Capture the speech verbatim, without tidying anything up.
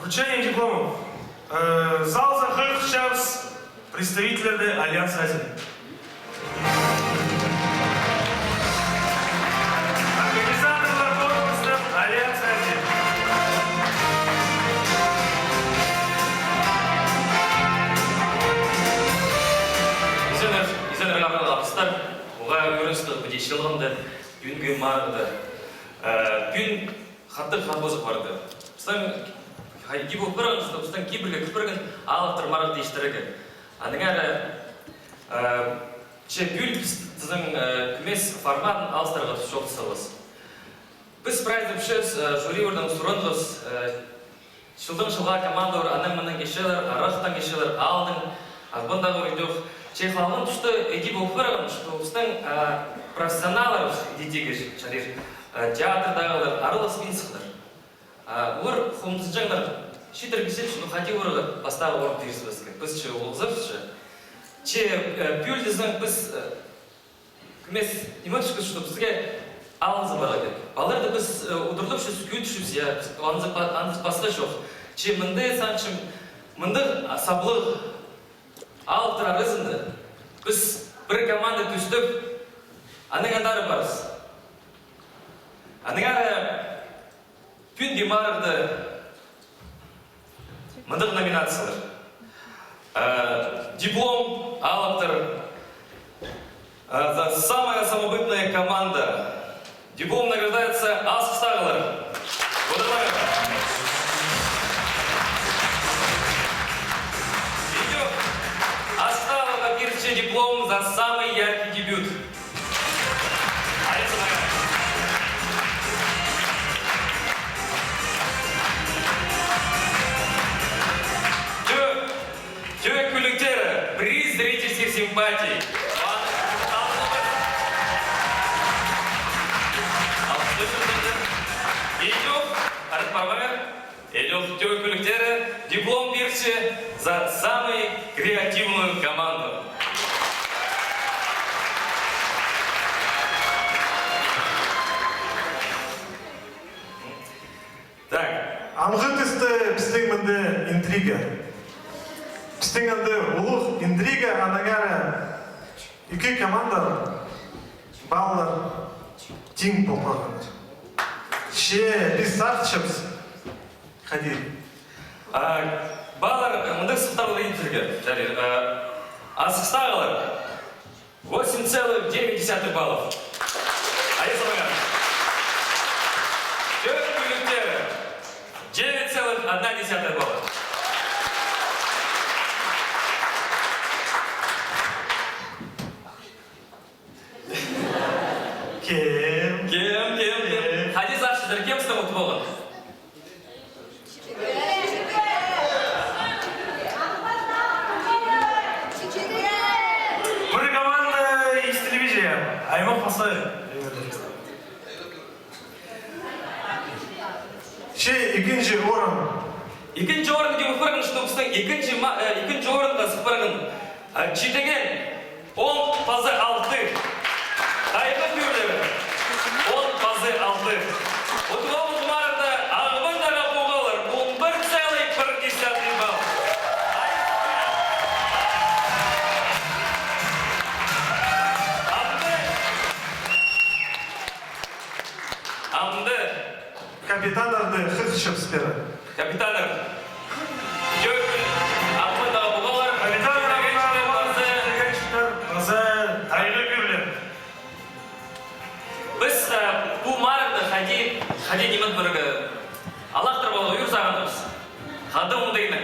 Вручение дипломов. Э, залзар хығырчабыс представительлерні Альянс Азии. Организаторлар конкурсының Альянс Азии. Изеннер, изеннер, арғынҷы алғыстар. Уғаа ӧріністіг піди чыылғанда, пӱӱнгі марығда. Э, пӱӱн хатығ хабызығ парды. Пістің, хайди пол парған, что пістің кибірге кіріп парған ааллахтар марығ тиштірерге. Аннаңар, э, че пӱӱн піс тізең, э, кӧмес форматын алыстырарға чоохтасчабыс. Піс прайзы пілчебіс, э, жюрилердең сурынчабыс, э, чылдаң чылға командалар анаң-мынаң килчелер, арахтаң килчелер, аалдаң, Ағбандағы ӱрдех. Че халғам туста іди пол парған, что пістің, э, профессионалларыбыс, іди тигі чарир, э, театрдағылар араласпинчалар. А, олар хомзынчаңнар, читіргізерге, ну, хайди оларға пастағы орын пирібіске. Піс че улуғзыбыс че. Че, э, пӱӱл тізең піс, э, кӧмес ниме тӱскебіс, что піске алынза пар еді. Палаларды піс, э, удурлапчабыс, кӧдірчебіс, я, анзы па-, анзы пасха чох. Че мында, сағынчам, мындағ, а, саблығ ааллахтар аразында піс пір команда тӱстеп, анаң андар парарбыс. Аннаңар, э, пӱӱнгі марығда мындағ номинациялар. Э, диплом алыптыр, э, за самая самобытная команда. Диплом награждается Асхыстағылар. Одырлар. Видео. Асхыстағыларға пирче диплом за самый яркий дебют. Тӧӧк, тӧӧк кӱлӱктері, приз зрительских симпатий. Идӧк, арт парбаға. Идӧк, тӧӧк кӱлӱктері, диплом пирче за самую креативную команду. Так. Алғыс, пістің мында интрига. Пістің анда улуғ интрига, аннаңар ікі команда баллар тиң полған. Че піс сағынчабыс. Хайди. А, баллар, э, мындағ сылтағлар идерге. Чарир, э, Асхыстағылар восемь целых девять десятых баллов. Айзалаңар. Тӧӧк кӱлӱктері девять целых одна десятая балла. Кем? Кем, кем, кем? Хайди сағынчазар, кем сынап утып алған? Пір команда из телевидения. Аймах пасха. Че ікінҷі орын. Ікінҷі орын тіп парған, что пістің ікінҷі ма-, э, ікінҷі орынға сых парған. А, Читеген, он паза алты. Тайға кӧрлері, он паза алты. Утып алған марығда Ағбандағы пуғалар, он пір целый пір десятый балл. Амды, амды. Капитаннарны хығырчабыс пеер. Капитаннар. Тӧӧк, Ағбандағы пуғалар. Капитаннар, паза, паза тайға кӧрлер. Піс, э, пу марығны хайди, хайди ниме пирерге, алыптыр поларға ӱр сағыныбыс. Хайди оңдайын